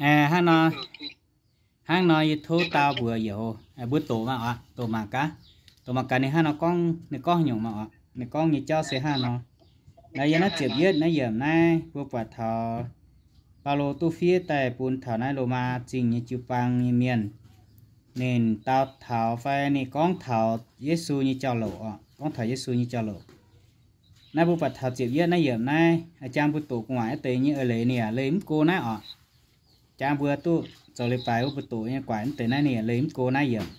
Hnangv nor, hnangv nor yie tov dau mbuox youz, mbuo doqc maah oc, doqc mangc gaax, doqc mangc gaax ninh hnangv nor gorngv, ninh gorngv haaix nyungc maah oc, ninh gorngv nyei jauv se hnangv nor. Naaiv yiem naaiv ziepc yietv naaiv yiemc naaiv mbuo buatc taux Baulo duqv fiev daaih bun taux naaiv Lomaa Zingh nyei jiu-baang nyei mienh. Ninh dau taux fai ninh gorngv taux Yesu nyei jauv-louc oc, gorngv taux Yesu nyei jauv-louc. Naaiv mbuo buatc taux ziepc yietv naaiv yiemc naaiv, jang mbuo doqc gu'nguaaic wuov deix nyei eix leiz ninh yaac leih mv go naaiv oc. Jang mbuo duqv zoux leiz-baaix wuov mbuo doqc nyei guaaic wuov deix naaiv ninh yaac leih mv go naaiv yiemc.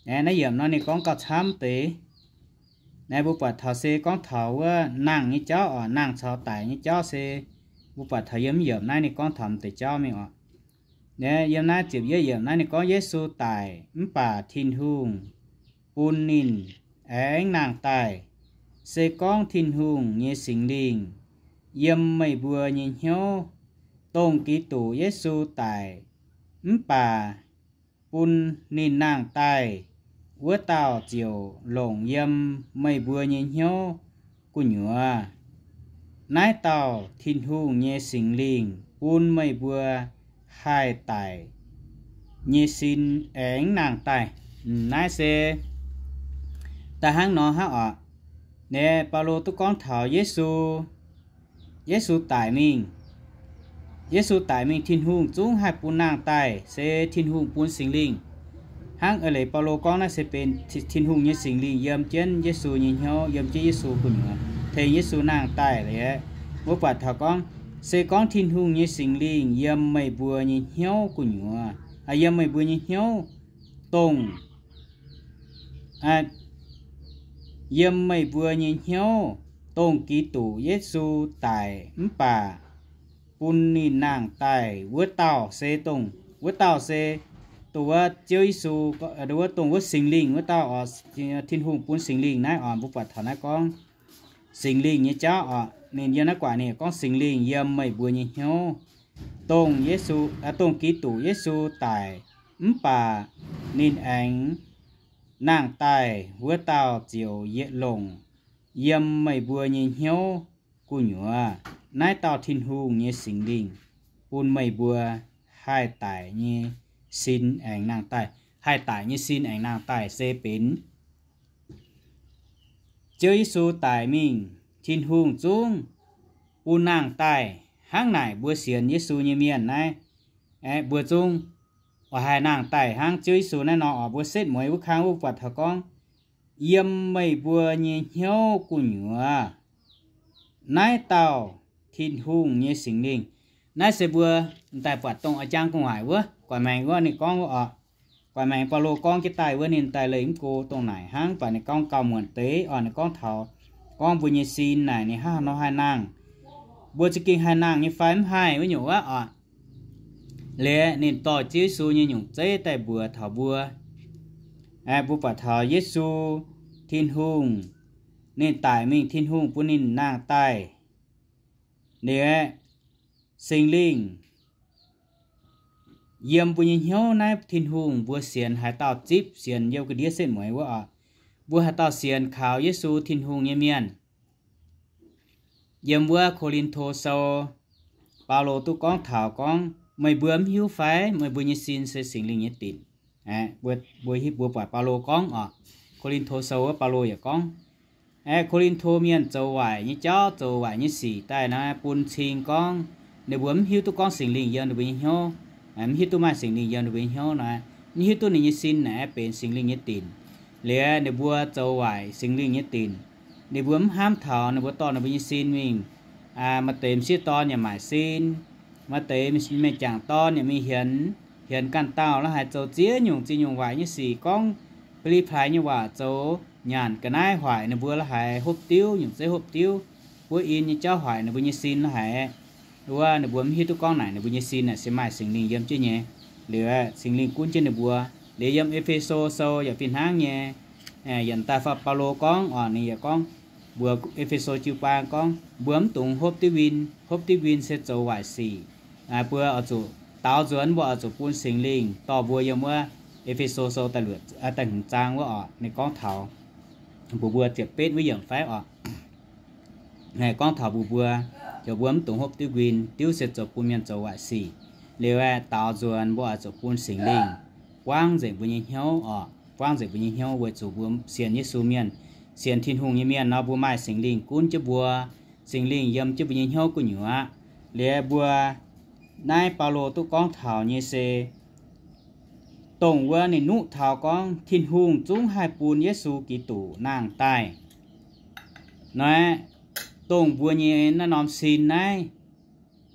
Naaiv yiemc nor ninh gorngv gauh camv deix. Naaiv mbuo buatc taux se gorngv taux wuov nangh nyei jauv oc, nangh caux daic nyei jauv se mbuo buatc taux yiem yiemc naaiv ninh gorngv taux m'deix jauv mingh oc. Yiem naaiv ziepc yietv yiemc naaiv ninh gorngv Yesu daic mv baac Tin-Hungh bun ninh aengx nangh daaih. Se gorngv Tin-Hungh nyei Singx Lingh yiem meih mbuo nyei hnyouv, dongh Giduc Yesu daic mv baac bun ninh nangh daaih, wuov dauh ziouc longc yiem meih mbuo nyei hnyouv gu'nyuoz. Naaiv dauh Tin-Hungh nyei Singx Lingh bun meih mbuo haih daic nyei sin aengx nangh daaih. Naaiv se daaih hnangv nor hnangv oc. Naaiv Baulo duqv gorngv taux Yesu, Yesu daic mingh, Yesu daic mingh Tin-Hungh zungv haih bun nangh daaih, se Tin-Hungh bun Singx Lingh. Hnangv eix leiz Baulo gorngv naaiv se benx Tin-Hungh nyei Singx Lingh yiem jienv Yesu nyei hnyouv, yiem jienv Yesu gu'nyuoz, tengx Yesu nangh daaih liuz, mbuo buatc taux gorngv, se gorngv Tin-Hungh nyei Singx Lingh yiem meih mbuo nyei hnyouv gu'nyuoz, yiem meih mbuo nyei hnyouv, dongh yiem meih mbuo nyei hnyouv, dongh Giduc Yesu daic mv baac bun ninh nangh daaih wuov dauh se dongh, wuov dauh se dongh wuov Ziouv Yesu, wuov dongh wuov Singx Lingh wuov dauh oc. Tin-Hungh bun Singx Lingh naaiv oc, mbuo buatc taux naaiv gorngv Singx Lingh nyei jauv oc. Ninh yiem naaiv guaaic ninh gorngv Singx Lingh yiem meih mbuo nyei hnyouv, dongh Yesu, dongh Giduc Yesu daic mv baac ninh aengx nangh daaih wuov dauh ziouc yietc longc yiem meih mbuo nyei hnyouv gu'nyuoz. Naaiv dauh Tin-Hungh nyei Singx Lingh bun meih mbuo haih daic nyei sin aengx nangh daaih. Haih daic nyei sin aengx nangh daaih se benx Ziouv Yesu daic mingh, Tin-Hungh zungv bun nangh daaih. Hnangv naaic mbuo sienx Yesu nyei mienh naaiv, aeqv, mbuo zungv oix haih nangh daaih hnangv Ziouv Yesu naaiv nor oc. Mbuo setv mueiz wuov kang wuov buatc taux gorngv, yiem meih mbuo nyei hnyouv gu'nyuoz, naaiv dauh Tin-Hungh nyei Singx Lingh. Naaiv se mbuo daaih buatc dongh a'jang gu'nguaaic wuov, guaix maengx wuov ninh gorngv wuov oc. Guaix maengx Baulo gorngv jienv daaih wuov ninh daaih leih mv go dongh naaic hnangv, mv baac ninh gorngv gauh muonc deix oc. Ninh gorngv taux gorngv mbuo nyei sin naaic ninh hnangv haaix nor haih nangh, mbuo za'gengh haih nangh nyei fai mv haih wuov nyungc wuov oc. Liuz ninh dorh Ziouv Yesu nyei nyungc zeiv daaih mbuox taux mbuo. Mbuo buatc taux Yesu, Tin-Hungh, ninh daic mingh, Tin-Hungh bun ninh nangh daaih. Liuz Singx Lingh yiem mbuo nyei hnyouv naaiv, Tin-Hungh mbuo sienx haaix dauh zipv, sienx yiem ga'ndiev setv mueiz wuov oc. Mbuo haaix dauh sienx kaux Yesu, Tin-Hungh nyei mienh. Yiem wuov Ko^lin^to Sou, Baulo duqv gorngv taux gorngv, meih mbuo mv hiuv fai meih mbuo nyei sin se Singx Lingh nyei dinc? Mbuo, mbuo, mbuo buatc Baulo gorngv oc. Ko^lin^to Sou wuov Baulo yaac gorngv, aeqv, Ko^lin^to mienh zoux waaic nyei jauv, zoux waaic nyei sic daaih naaiv bun cing gorngv ninh mbuo mv hiuv duqv gorngv Singx Lingh yiem ninh mbuo nyei hnyouv, mv hiuv duqv maaih Singx Lingh yiem ninh mbuo nyei hnyouv naaiv, mv hiuv duqv ninh nyei sin naaic benx Singx Lingh nyei dinc. Liuz ninh mbuo zoux waaic Singx Lingh nyei dinc. Ninh mbuo mv hnamv taux ninh mbuo dorh ninh mbuo nyei sin mingh. Maaih deix m'sieqv dorn yaac maaic sin, maaih deix mienh jangc dorn yaac mingh hienx, hienx ganh dauh la'haiz zoux ziex nyungc ziex nyungc waaic nyei sic, gorngv pa'li plaaix nyei waac, zoux nyaanh ga'naaiv hoic ninh mbuo la'haiz hopv diuv, nyungc zeiv hopv diuv, buov in nyei jauv hoic ninh mbuo nyei sin la'haiz. Wuov ninh mbuo mv hiuv duqv gorngv naaic ninh mbuo nyei sin naaic se maaih Singx Lingh yiem jienv nyei. Liuz Singx Lingh gunv jienv ninh mbuo. Liuz yiem E^fe^so Sou yaac fih hnangv nyei. Yietc daaih faaux Baulo gorngv oc, ninh yaac gorngv mbuox E^fe^so jiu-baang gorngv, mbuo mv dungx hopv diuv win. Hopv diuv win se zoux waaic sic. Mbuo oix zuqc daaux nzuonx, mbuo oix zuqc bun Singx Lingh dorh mbuo yiem wuov E^fe^so Sou da'luoqc, da'hmz zaang wuov oc. Ninh gorngv taux mbuox mbuo ziepc betv wuov yiemc fai oc. Gorngv taux mbuox mbuo, ziouc mbuo mv dungx hopv diuv win. Diuv se zoux bun mienh zoux waaic sic. Liuz aeqv, daaux nzuonx mbuo oix zuqc bun Singx Lingh buangv nzengc mbuo nyei hnyouv oc, buangv nzengc mbuo nyei hnyouv weic zuqc mbuo sienx Yesu mienh, sienx Tin-Hungh nyei mienh nor, mbuo maaih Singx Lingh gunv jienv mbuo, Singx Lingh yiem jienv mbuo nyei hnyouv gu'nyuoz aqv. Liuz mbuo naaiv Baulo duqv gorngv taux nyei se, dongh wuov ninh nuqv taux gorngv Tin-Hungh zungv haih bun Yesu Giduc nangh daaih. Naaiv, dongh mbuo nyei naaiv norm sin naaiv,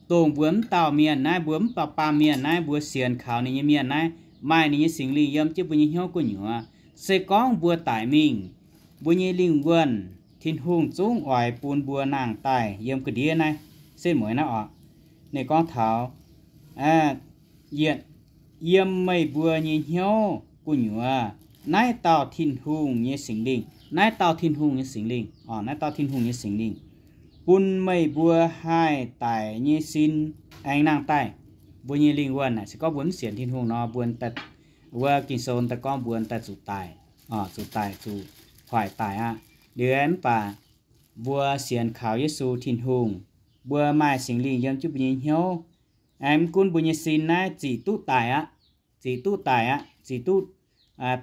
dongh mbuo mv dauh mienh naaiv, mbuo mv baac baamh mienh naaiv, mbuo sienx kaux ninh nyei mienh naaiv, maaih ninh nyei Singx Lingh yiem jienv mbuo nyei hnyouv gu'nyuoz. Se gorngv mbuo daic mingh, mbuo nyei lingh wuonh Tin-Hungh zungv oix bun mbuo nangh daaih yiem ga'ndiev naaiv setv mueiz naaiv oc. Ninh gorngv taux, yietc, yiem meih mbuo nyei hnyouv gu'nyuoz, naaiv dauh Tin-Hungh nyei Singx Lingh, naaiv dauh Tin-Hungh nyei Singx Lingh, naaiv dauh Tin-Hungh nyei Singx Lingh bun meih mbuo haih daic nyei sin aengx nangh daaih. Mbuo nyei lingh wuonh naaic, se gorngv mbuo mv sienx Tin-Hungh nor, mbuo, wuov Ging-Sou daaih gorngv mbuo daaih zuqc daic, zuqc daic, zuqc hoic daic aqv. Liuz mv baac mbuo sienx kaux Yesu Tin-Hungh, mbuo maaih Singx Lingh yiem jienv mbuo nyei hnyouv, aengx mv gunv mbuo nyei sin naaiv zic duqv daic aqv, zic duqv daic aqv, zic duqv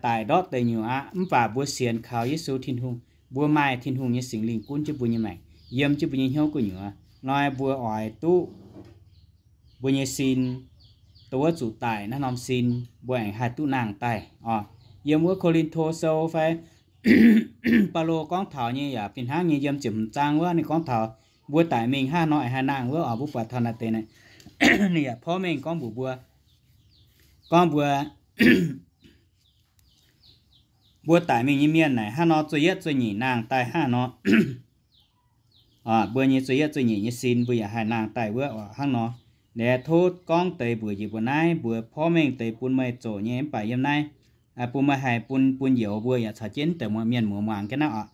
daic ndortv deic nyuoqc aqv, mv baac mbuo sienx kaux Yesu Tin-Hungh, mbuo maaih Tin-Hungh nyei Singx Lingh gunv jienv mbuo nyei maengc, yiem jienv mbuo nyei hnyouv gu'nyuoz. Hnoi mbuo oix duqv mbuo nyei sin, dongh wuov zuqc daic naaiv norm sin, mbuo aengx haih duqv nangh daaih oc. Yiem wuov Ko^lin^to Sou fai Baulo gorngv taux nyei yaac fih hnangv nyei, yiem ziepc hmz zaang wuov ninh gorngv taux mbuo daic mingh hnangv haaix nor aengx haih nangh wuov oc. Mbuo buatc taux naaic deix naaic, ninh yaac porv mengh gorngv mbuox mbuo, gorngv mbuo mbuo daic mingh nyei mienh naaic hnangv nor zueih yietv zueih nyeic nangh daaih hnangv nor. Mbuo nyei zueih yietv zueih nyeic nyei sin mbuo yaac haih nangh daaih wuov oc hnangv nor. Liuz tov gorngv deix mbuox njiec mbuo naaiv, mbuox porv mengh deix bun meih zoqc nyei mv baac yiem naaiv, bun meih haih bun, bun youz mbuo yaac caux jienv deix mienh muoz muangx jienv naaiv oc.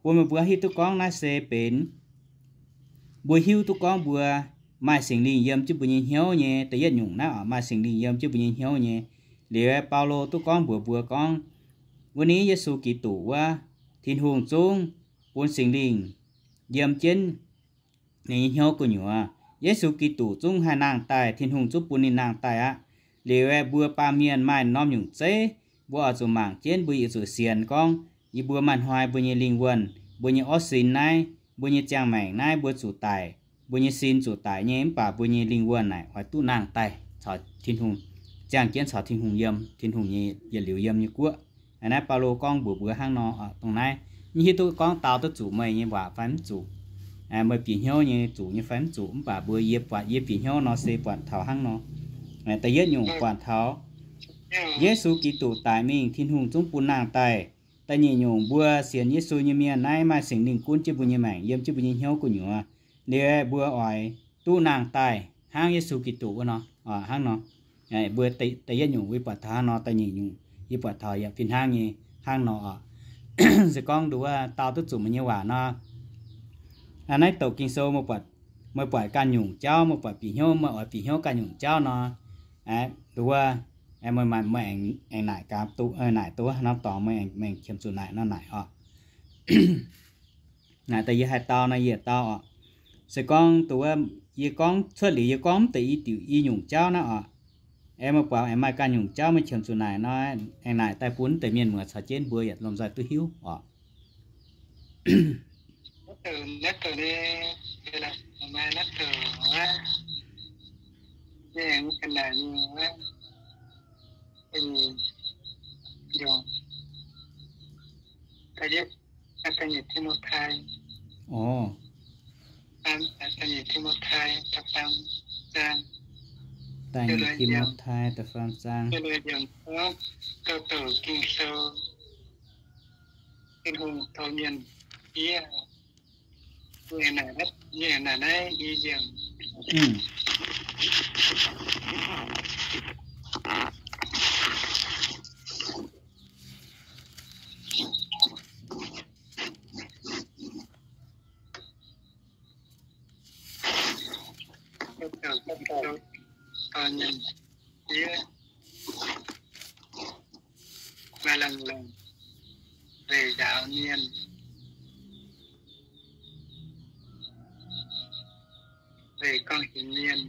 Bun meih mbuo hiuv duqv gorngv naaiv se benx mbuo hiuv duqv gorngv mbuo maaih Singx Lingh yiem jienv mbuo nyei hnyouv nyei da'yietv nyungc naaiv oc, maaih Singx Lingh yiem jienv mbuo nyei hnyouv nyei. Liuz Baulo duqv gorngv mbuox mbuo gorngv, wuov ni Yesu Giduc wuov, Tin-Hungh zungv bun Singx Lingh yiem jienv ninh nyei hnyouv gu'nyuoz. Yesu Giduc zungv haih nangh daaih, Tin-Hungh zungv bun ninh nangh daaih aqv. Liuz aeqv, mbuo baamh mienh maaih norm nyungc zeiv, mbuo oix zuqc mangc jienv, mbuo oix zuqc sienx gorngv, yie mbuo maaih hnoi mbuo nyei lingh wuonh, mbuo nyei orv sin naaiv, mbuo nyei ziangh maengc naaiv, mbuo zuqc daic, mbuo nyei sin zuqc daic nyei, mv baac mbuo nyei lingh wuonh naaic oix duqv nangh daaih caux Tin-Hungh, ziangh jienv caux Tin-Hungh yiem, Tin-Hungh nyei yietc liuz yiem nyei guoqv. Naaiv Baulo gorngv mbuox mbuo hnangv nor. Dongh naaiv, mv hiuv duqv gorngv dau duqv zuqc meih nyei waac fai mv zuqc, meih bieqc hnyouv nyei zuqc nyei fai mv zuqc, mv baac mbuo yie buatc, yie bieqc hnyouv nor se buatc taux hnangv nor. Da'yietv nyungc buatc taux Yesu Giduc daic mingh, Tin-Hungh zungv bun nangh daaih. Da'nyeic nyungc, mbuo sienx Yesu nyei mienh naaiv maaih Singx Lingh gunv jienv mbuo nyei maengc, yiem jienv mbuo nyei hnyouv gu'nyuoz. Liuz mbuo oix duqv nangh daaih hnangv Yesu Giduc wuov nor, hnangv nor. Mbuo da'yietv nyungc yie buatc taux hnangv nor, da'nyeic nyungc yie buatc taux yaac fih hnangv nyei hnangv nor oc. Se gorngv nduov dau duqv zuqc meih nyei waac nor, naaiv douc Ging-Sou meih buatc ganh nyungc jauv, meih buatc bieqc hnyouv, meih oix bieqc hnyouv ganh nyungc jauv nor, nduov, meih, meih aengx naaic gaax, naaic duqv norm dorngx meih aengx qiemx zuqc naaic nor naaic oc. Naaic daaih yie haih dau nor yie dau oc. Se gorngv nduov, yie gorngv cuotv liuz yie gorngv mv deix i diuc i nyungc jauv naaiv oc. Aengx meih buatc aengx maaih ganh nyungc jauv meih qiemx zuqc naaic nor, aengx naaic daaih bun mv deix mienh muoz caux jienv mbuo yietc lomh nzoih duqv hiuv oc. Da'nyeic Ti^mo^tai da'faam zaang. Maaih lengh lengh weic nzaaux mienh, weic gorngv hemx mienh,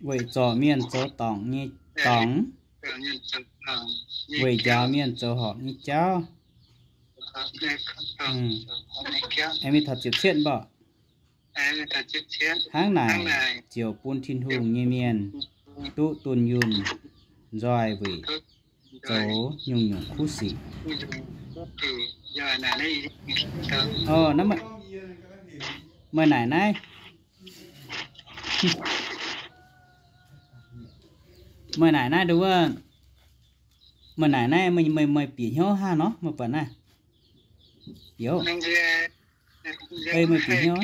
weic zorc mienh zoux dorngc nyei dorngx, weic njaaux mienh zoux horpc nyei jauv. Aengx mingh taux ziepc cietv mborqc. Hnangv naaic ziouc bun Tin-Hungh nyei mienh duqv dunh yunh nzoih weic zoux nyungc-nyungc kuv sic. Meih naaic naaiv, meih naaic naaiv nduov, meih naaic naaiv meih, meih bieqc hnyouv hnangv nor, meih buatc naaiv, yov, ei meih bieqc hnyouv.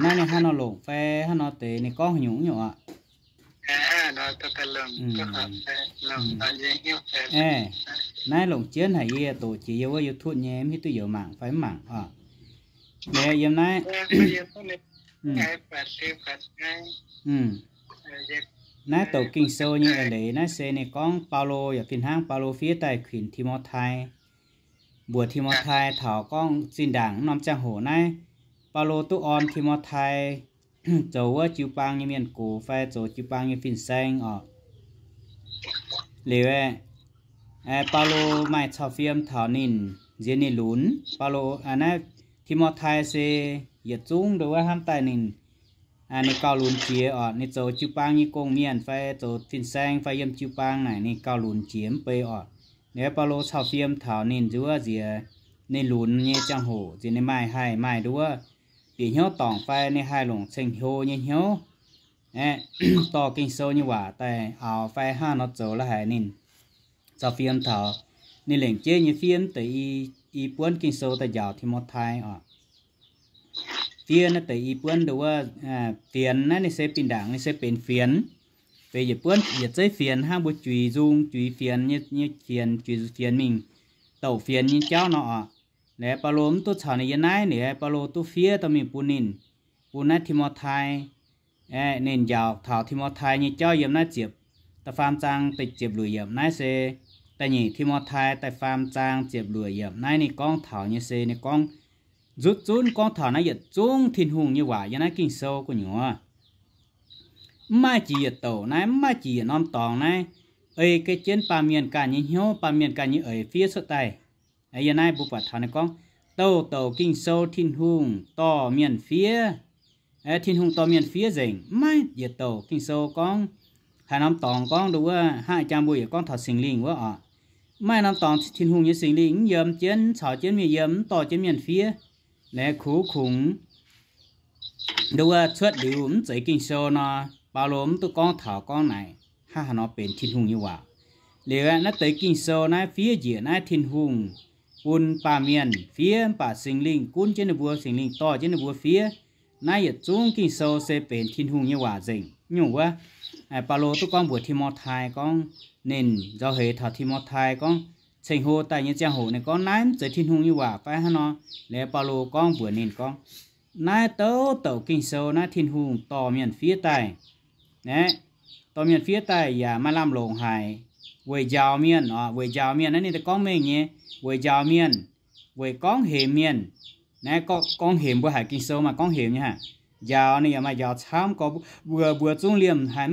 Naaiv ninh hnangv nor longc fai hnangv nor deix ninh gorngv haaix nyungc nyungc aqv? Naaiv longc jienv haic, yie doqc jiex yie wuov YouTube nyei, mv hiuv duqv youz mangc fai mv mangc oc. Yiem naaiv, naaiv douc Ging-Sou nyei eix leiz naaiv se ninh gorngv Baulo yaac fih hnangv Baulo fiev daaih kuinx Ti^mo^tai, mbuox Ti^mo^tai taux gorngv zinh ndaangc norm ziangh hoc naaiv, Baulo duqv orn Ti^mo^tai zoux wuov jiu-baang nyei mienh gox fai zoux jiu-baang nyei fin-saeng oc. Liuz, Baulo maaih cau fiem taux ninh, nziex ninh lunx. Baulo, naaiv Ti^mo^tai se yietc zungv nduov wuov hnamv daaih ninh, ninh gauh lunx jiex oc. Ninh zoux jiu-baang nyei gong-mienh fai zoux fin-saeng fai yiem jiu-baang naaic ninh gauh lunx jiex mv bei oc. Liuz Baulo cau fiem taux ninh nduov nziex ninh lunx nyei ziangh hoc, nziex ninh maaih haih maaih nduov wuov bieqc hnyouv dorngc fai ninh haih longc ceng-hlo nyei hnyouv aeqv, dorh Ging-Sou nyei waac daaih aaux fai hnangv nor zoux la'haic ninh cau fiem taux ninh lengc jeiv nyei fiev deix i, i buonv Ging-Sou daaih njaaux Ti^mo^tai oc. Fiev naaiv deix i buonv nduov wuov, fienx naaiv ninh se binh ndaangc ninh se benx fienx, benx yietc buonv yietc zeiv fienx hnangv mbuo juix nzung juix fienx nyei, nyei fienx, juix fienx mingh douc fienx nyei jauv nor oc. Liuz Baulo mv duqv caux ninh yiem naaiv, liuz Baulo duqv fiev dorh mingh bun ninh, bun naaiv Ti^mo^tai. Ninh njaaux taux Ti^mo^tai nyei jauv yiem naaiv ziepc, da'faam zaang da'ziepc luoqc yiemc naaiv se, da'nyeic Ti^mo^tai da'faam zaang ziepc luoqc yiemc naaiv ninh gorngv taux nyei se ninh gorngv nzutv zunv gorngv taux naaiv yietc zungv Tin-Hungh nyei waac yiem naaiv Ging-Sou gu'nyuoz. Mv maaih jiex yietc douc naaiv, mv maaih jiex yietc norm dorngx naaiv, ei ga'jienv baamh mienh ganh nyei hnyouv, baamh mienh ganh nyei eix fiev cuotv daaih. Yiem naaiv mbuo buatc taux ninh gorngv, douc douc Ging-Sou Tin-Hungh dorh mienh fiev. Tin-Hungh dorh mienh fiev nzengc, mv maaih yietc douc Ging-Sou gorngv haaix norm dorngx gorngv nduov wuov, hnangv jang mbuo yietc gorngv taux Singx Lingh wuov oc. Mv maaih norm dorngx Tin-Hungh nyei Singx Lingh mv yiem jienv, mv caux jienv mienh yiem, mv dorh jienv mienh fiev. Naaiv kuv kungx nduov wuov cuotv liuz mv zeiz Ging-Sou nor, Baulo mv duqv gorngv taux gorngv naaic hnangv haaix nor benx Tin-Hungh nyei waac. Liuz naaiv deix Ging-Sou naaiv fiev njiec naaiv Tin-Hungh bun baamh mienh fiev, mv baac Singx Lingh gunv jienv ninh mbuo, Singx Lingh dorh jienv ninh mbuo fiev. Naaiv yietc zungv Ging-Sou se benx Tin-Hungh nyei waac nzengc nyungc wuov. Baulo duqv gorngv mbuox Ti^mo^tai gorngv, ninh nzauh heix taux Ti^mo^tai gorngv, ceng-hlo daaih nyei ziangh hoc ninh gorngv naaiv mv zeiz Tin-Hungh nyei waac fai hnangv nor. Liuz Baulo gorngv mbuox ninh gorngv, naaiv douc douc Ging-Sou naaiv Tin-Hungh dorh mienh fiev daaih. Aeqv, dorh mienh fiev daaih yaac maaih lamh longc haic, weic njaaux mienh oc. Weic njaaux mienh naaiv ninh gorngv mengh nyei, weic njaaux mienh, weic gorngv hemx mienh. Naaiv gorngv hemx mbuo haiz Ging-Sou maaih gorngv hemx nyei hnangv. Njaaux ninh yaac maaih njaaux camv gorx, mbuo, mbuo zungv liemh haiz,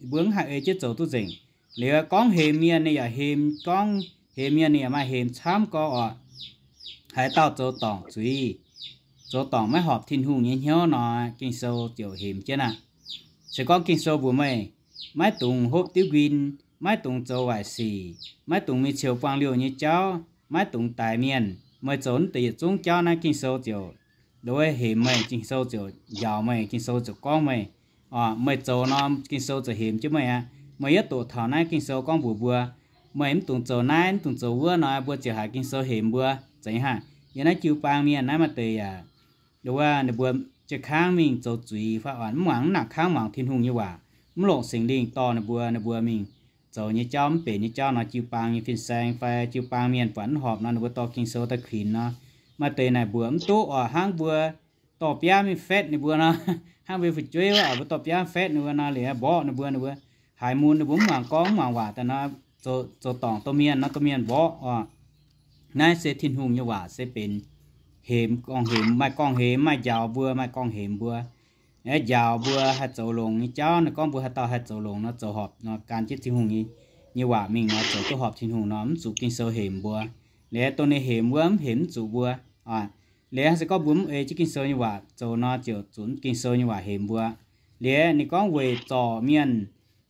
mbuo mv haih ei jienv zoux duqv nzengc. Liuz gorngv hemx mienh ninh yaac hemx, gorngv hemx mienh ninh yaac maaih hemx camv gorx oc. Haaix dauh zoux dorngc zuiz, zoux dorngc maiv horpc Tin-Hungh nyei hnyouv nor, Ging-Sou ziouc hemx jienv aqv. Se gorngv Ging-Sou mbuox meih, maiv dungx hopv diuv nquin, maiv dungx zoux waaic sic, maiv dungx mingh ceux buangh liouh nyei jauv, maiv dungx daix mienh, meih zoux naaiv deix yietc zungv jauv naaiv Ging-Sou ziouc nduov hemx meih, Ging-Sou ziouc njaaux meih, Ging-Sou ziouc gorngv meih. Meih zoux nor Ging-Sou ziouc hemx jienv meih aqv. Meih yietv doqc taux naaiv Ging-Sou gorngv mbuox mbuo, meih mv dungx zoux naaiv, mv dungx zoux wuov nor, mbuo ziouc haiz Ging-Sou hemx mbuo. Zeiz hnangv yiem naaiv jiu-baang mienh naaiv maaih deix yaac nduov ninh mbuo jiez kangv mingh zoux zuiz fai oc, mv muangx, mv nangc kangv muangx Tin-Hungh nyei waac, mv longc Singx Lingh dorh ninh mbuo, ninh mbuo mingh zoux nyei jauv mv benx nyei jauv nor, jiu-baang nyei fin-saeng fai jiu-baang mienh buatc mv horpc nor, ninh mbuo dorh Ging-Sou daaih kuinx nor, maaih deix naaic mbuox mv duqv oc, hnangv mbuo dorh biaav mingh fatv ninh mbuo nor, hnangv mbuo fu'jueiv wuov oc, mbuo dorh biaav fatv ninh mbuo nor, liuz mborqv ninh mbuo, ninh mbuo haiz mun ninh mbuo mv muangx gorngv mv muangx waac daaih nor, zoux, zoux dorngc domh mienh nor, domh mienh mborqv oc. Naaiv se Tin-Hungh nyei waac se benx hemx, gorngv hemx, maaih gorngv hemx, maaih njaaux mbuo, maaih gorngv hemx mbuo. Aeqv, njaaux mbuo haih zoux longx nyei jauv. Ninh gorngv mbuo haaix dauh haih zoux longx nor, zoux horpc nor, gan jienv Tin-Hungh nyei, nyei waac mingh nor, zoux duqv horpc Tin-Hungh nor, mv zuqc Ging-Sou hemx mbuo. Liuz dongh ninh hemx wuov, mv hemx mv zuqc mbuo. Liuz se gorngv mbuo mv ei jienv Ging-Sou nyei waac zoux nor, ziouc zunc Ging-Sou nyei waac hemx mbuo. Liuz ninh gorngv weic zorc mienh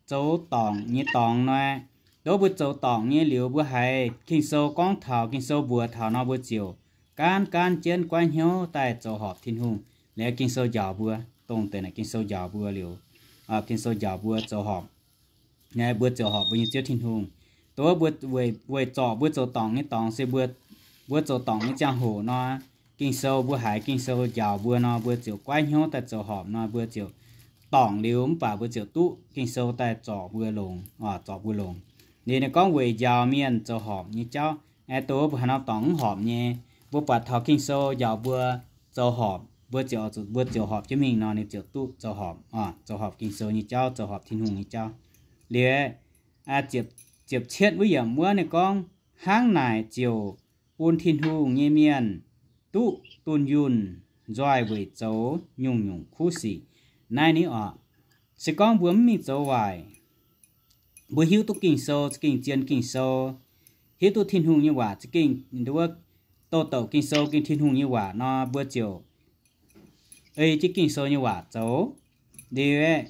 zoux dorngc nyei dorngx nor, dongh mbuo zoux dorngc nyei liuz, mbuo haiz Ging-Sou gorngv taux, Ging-Sou mbuox taux nor, mbuo ziouc gaanv gaanv jienv guaiv hnyouv daaih zoux horpc Tin-Hungh. Liuz Ging-Sou njaaux mbuo, dongh deix naaic Ging-Sou njaaux mbuo liuz, Ging-Sou njaaux mbuo zoux horpc, mbuo zoux horpc mbuo nyei Ziouv Tin-Hungh. Dongh wuov mbuo weic, weic zorc mbuo zoux dorngc nyei dorngx se mbuo, mbuo zoux dorngc nyei ziangh hoc nor, Ging-Sou mbuo haiz Ging-Sou njaaux mbuo nor, mbuo ziouc guaiv hnyouv daaih zoux horpc nor, mbuo ziouc dorngc liuz mv baac mbuo ziouc duqv Ging-Sou daaih zorc mbuo longx, zorc mbuo longx. Liuz ninh gorngv weic njaaux mienh zoux horpc nyei jauv. Aeqv, dongh mbuo haaix norm dorngc mv horpc nyei, mbuo buatc taux Ging-Sou njaaux mbuo zoux horpc, mbuo ziouc, mbuo ziouc horpc jienv mingh nor, ninh ziouc duqv zoux horpc, zoux horpc Ging-Sou nyei jauv, zoux horpc Tin-Hungh nyei jauv. Liuz ziepc cietv wuov yiemc wuov ninh gorngv, hnangv naaic ziouc bun Tin-Hungh nyei mienh duqv dunh yunh nzoih weic zoux nyungc-nyungc kuv sic. Naaiv ni oc, se gorngv mbuo mv mingh zoux waaic, mbuo hiuv duqv Ging-Sou za'gengh zien Ging-Sou, hiuv duqv Tin-Hungh nyei waac za'gengh nduov, douh douc Ging-Sou gengh Tin-Hungh nyei waac nor, mbuo ziouc ei jienv Ging-Sou nyei waac zoux. Liuz aeqv,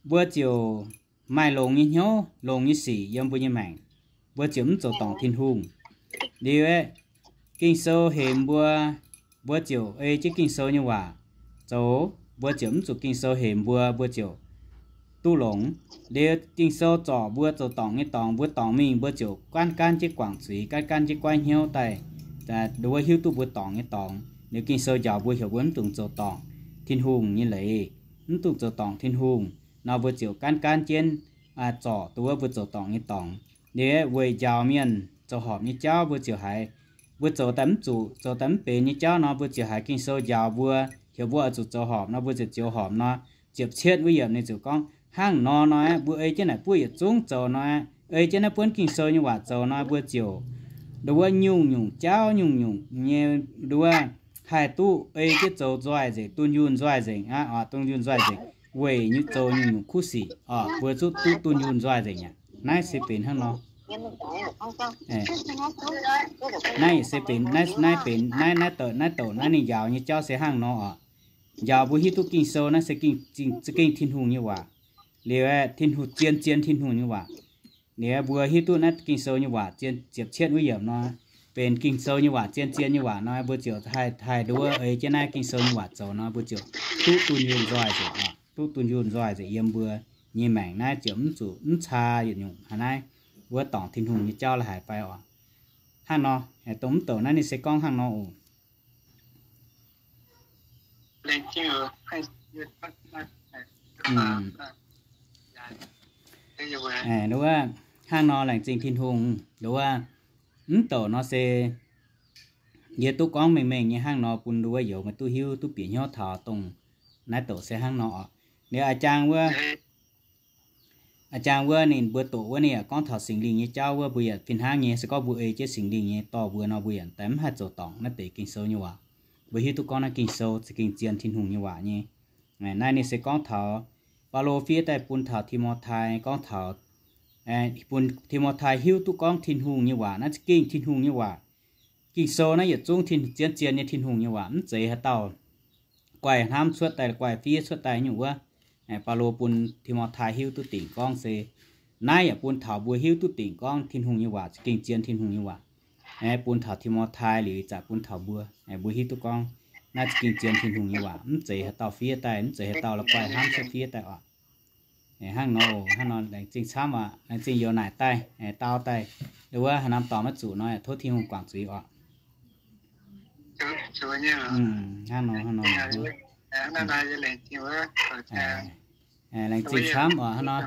mbuo ziouc maaih longx nyei hnyouv, longx nyei sic yiem mbuo nyei maengc, mbuo ziouc mv zoux dorngc Tin-Hungh. Liuz aeqv, Ging-Sou hemx mbuo, mbuo ziouc ei jienv Ging-Sou nyei waac zoux, mbuo ziouc mv zuqc Ging-Sou hemx mbuo, mbuo ziouc duqv longx. Liuz Ging-Sou zorc mbuo zoux dorngc nyei dorngx, mbuo dorngc mingh mbuo ziouc gaanv gaanv jienv guangc zuiz, gaanv gaanv jienv guaiv hnyouv daaih, nduov hiuv duqv mbuo dorngc nyei dorngx. Liuz Ging-Sou njaaux mbuo heuc mbuo mv dungx zoux dorngc Tin-Hungh nyei leiz, mv dungx zoux dorngc Tin-Hungh nor, mbuo ziouc gaanv gaanv jienv zorc nduov mbuo zoux dorngc nyei dorngx. Liuz weic njaaux mienh zoux horpc nyei jauv, mbuo ziouc haiz mbuo zoux daaih mv zuqc, zoux daaih mv benx nyei jauv nor, mbuo ziouc haiz Ging-Sou njaaux mbuo, heuc mbuo oix zuqc zoux horpc nor, mbuo ziouc zoux horpc nor. Ziepc cietv wuov yiemc ninh ziouc gorngv, hnangv nor nor aeqv, mbuo ei jienv naaic buov yietc zungv zoux nor aeqv, ei jienv naaiv buonv Ging-Sou nyei waac zoux nor, mbuo ziouc nduov nyungc-nyungc jauv, nyungc-nyungc nyei nduov haih duqv ei jienv zoux nzoih nzengc, dunh yunh nzoih nzengc aqv, dunh yunh nzoih nzengc, weic zoux nyungc-nyungc kuv sic oc, mbuo zuqc duqv dunh yunh nzoih nzengc aqv. Naaiv se benx hnangv nor. Naaiv se benx, naaiv, naaiv benx, naaiv, naaiv douc, naaiv douc naaiv ninh njaaux nyei jauv se hnangv nor oc. Njaaux mbuo hiuv duqv Ging-Sou naaiv se za'gengh Tin-Hungh nyei waac. Liuz aeqv, Tin-Hungh zien, zien Tin-Hungh nyei waac. Liuz mbuo hiuv duqv naaiv Ging-Sou nyei waac zien, ziepc cietv wuov yiemc nor, benx Ging-Sou nyei waac zien, zien nyei waac nor, mbuo ziouc haih, haih nduov ei jienv naaiv Ging-Sou nyei waac zoux nor, mbuo ziouc duqv dunh yunh nzoih nzengc oc, duqv dunh yunh nzoih nzengc yiem mbuo nyei maengc naaiv ziouc mv zuqc mv caa yietc nyungc haaix naaiv wuov dorngc Tin-Hungh nyei jauv la'haic fai oc. Hnangv nor, dongh mv douc naaiv ninh se gorngv hnangv nor oc. Nduov, hnangv nor laengz zingh Tin-Hungh. Nduov, mv douc nor se yie duqv gorngv mengh mengh nyei hnangv nor bun nduov youz meih duqv hiuv duqv bieqc hnyouv taux dongh naaiv douc se hnangv nor oc. Liuz a'jang wuov, a'jang wuov ninh mbuo doqc wuov ninh yaac gorngv taux Singx Lingh nyei jauv wuov, mbuo yaac fih hnangv nyei. Se gorngv mbuo ei jienv Singx Lingh nyei dorh mbuo nor, mbuo yaac daaih mv haih zoux dorngc naaiv deix Ging-Sou nyei waac. Mbuo hiuv duqv gorngv naaiv Ging-Sou za'gengh zien Tin-Hungh nyei waac nyei. Naaiv ninh se gorngv taux Baulo fiev daaih bun taux Ti^mo^tai, gorngv taux bun Ti^mo^tai hiuv duqv gorngv Tin-Hungh nyei waac naaiv za'gengh Tin-Hungh nyei waac. Ging-Sou naaiv yietc zungv tin, zien, zien nyei Tin-Hungh nyei waac, mv zeiz haaix dauh guaih hnamv cuotv daaih, guaih fiev cuotv daaih nyungc wuov. Baulo bun Ti^mo^tai hiuv duqv dingc gorngv se, naaiv yaac bun taux mbuo hiuv duqv dingc gorngv Tin-Hungh nyei waac za'gengh zien Tin-Hungh nyei waac. Bun taux Ti^mo^tai liuz ih zanc bun taux mbuo, mbuo hiuv duqv gorngv naaiv za'gengh zien Tin-Hungh nyei waac, mv zeiz haaix dauh fiev daaih, mv zeiz haaix dauh la'guaih hnamv cuotv fiev daaih oc. Hnangv nor, hnangv nor laengz zingh camv aqv, laengz zingh youz naaic daaih, dau daaih, wuov haaix norm dorngx maiv zuqc nor, tov Tin-Hungh guangc zuiz oc. Hnangv nor, hnangv nor. Laengz zingh camv oc, hnangv nor.